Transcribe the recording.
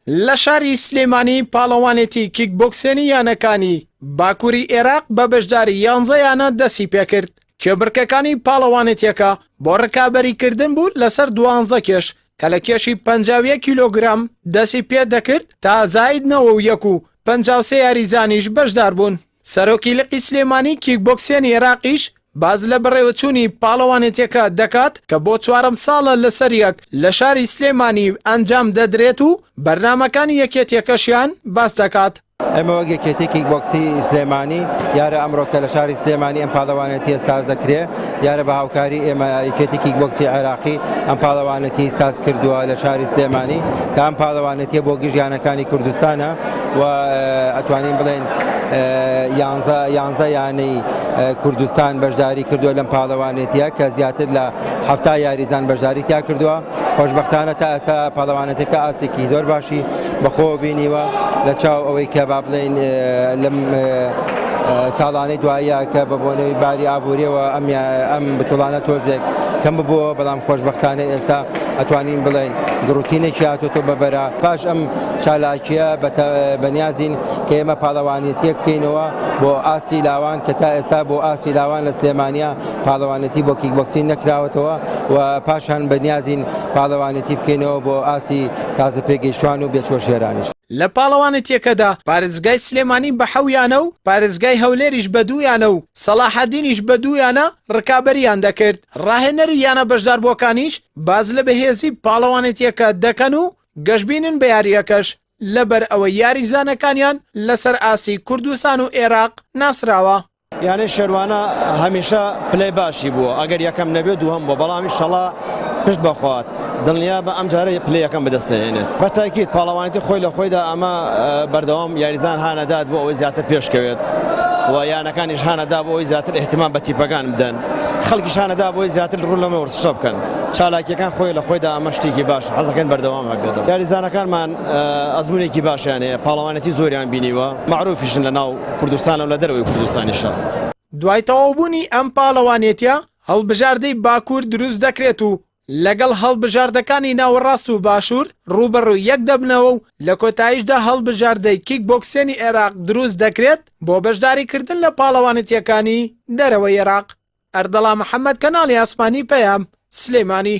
لە شاری سلێمانی پاڵەوانێتی کیک بۆکسێنی یانەکانی باکووری ئێراق بە بەشداری یانزە یانە دەستی پێکرد. کێبڕکێکانی پاڵەوانێتیەکە بۆ ڕکابەریکردن بوو لەسەر دوانزە کێش کە لە کێشی 51 کیلۆگرام دەستی پێدەکرد تا زاید 91 و 53 یاریزانیش بەشدار بوون. سەرۆکی لقی سلێمانی کیک بۆکسێنی ئێراقیش باس لە بەڕێوەچوونی پاڵەوانێتیەکە دەکات کە بۆ چوارەم ساڵە لەسەریەک لە شاری سلێمانی ئەنجام دەدرێت و بەرنامەکانی یەکێتیەکەشیان باس دەکات. ئێمە وەک یەکێتی کیک بۆکسی سلێمانی دیارە ئەمڕۆ کە لە شاری سلێمانی ئەم پاڵەوانێتیە ساز دەکرێ دیارە بە هاوکاری ئێمە یەکێتی کیک بۆکسی عێراقی ئەم پاڵەوانێتی ساز کردووە لە شاری سلێمانی کە ئەم پاڵەوانێتیە بۆ گشت یانەکانی کوردستانە و ئەتوانین بڵێن یانزە یانەی کوردستان بەشداری کردووە لەم پاڵەوانێتیە کە زیاتر لە هەفتا یاریزان بەشداری تیا کردووە خۆشببختانە تا ئێستا پاڵەوانێتەکە ئاستێکی زۆر باشی بەخۆ بینیوە لە چاو ئەوەی کە با بڵێین لەم ساڵانەی دوایە کە بە بۆنەوەی باری ئابووریەوە ئەم ئەم بتوڵانە تۆزێک کەم ببووە بەڵام خۆشببختانە ئێستا ئەتوانین بڵێن گڕوتینێکی هاتۆتۆ بەبەرە پاش ئەم چالاکیە بەنیازین کە ئێمە پاڵەوانێتیەک بکەینەوە بۆ ئاستی لاوان کە تا ئێستا بۆ ئاستی لاوان لە سلێمانیا پاڵەوانێتی بۆ کیک بۆکسین نەکراوەتەوە و پاشان بەنیازین پاڵەوانێتی بکەینەوە بۆ ئاستی تازە پێگەیشتوان و بێچوەشێرانیش. لە پاڵەوانێتیەکەدا پارێزگای سلێمانی بە حەو یانە و پارێزگای هەولێریش بە دوو یانە و سەڵاحەدینیش بە دوو یانە ڕکابەرییان دەکرد، ڕاهێنەری یانە بەشداربووەکانیش باس لە بەهێزی پاڵەوانێتیەکە دەکەن و گەشبینن بە یارییەکەش لەبەر ئەوەی یاریزانەکانیان لەسەر ئاستی کوردستان و ئێراق ناسراوە. یانەی شێروانە هەمیشە پلەی باشی بووە ئەگەر یەکەم نەبێت دووهەم بووە بەڵام ئیشەڵا پشت بەخوا دڵنیا بە ئەم جارە پلەی یەکەم بەدەست دەهێنێت بە تاکید پاڵەوانێتی خۆی لە خۆیدا ئەمە بەردەوام یاریزان هانەدات بۆ ئەوەی زیاتر پێشکەوێت و یانەکانیش هانەدا بۆ ئەوەی زیاتر اهتمام بە تیپەکان بدەن خەڵکیش هانەدا بۆ ئەوەی زیاتر ڕوو لەمە وەرزشە بکەن چالاکیەکان خۆی لە خۆیدا ئەمە شتێکی باش حەزەکەن بەردەوام هەبێت یاریزانەکانمان ئەزمونێکی باشیان هەیە پاڵەوانێتی زۆریان بینیوە مەعروفیشن لە ناو کوردستانە و لە دەرەوەی کوردستانیشە. دوای تەواوبوونی ئەم پاڵەوانێتیە هەڵبژاردەی باکوور دروست دەکرێت و لەگەڵ هەڵبژاردەکانی ناوەڕاست و باشوور ڕووبەڕووی یەک دەبنەوە و لە کۆتاییشدا هەڵبژاردەی کیک بۆکسێنی عێراق دروست دەکرێت بۆ بەشداریکردن لە پاڵەوانێتیەکانی دەرەوەی عێراق. ئەردەڵان محەمەد کەناڵی ئاسمانی پەیام، سلێمانی.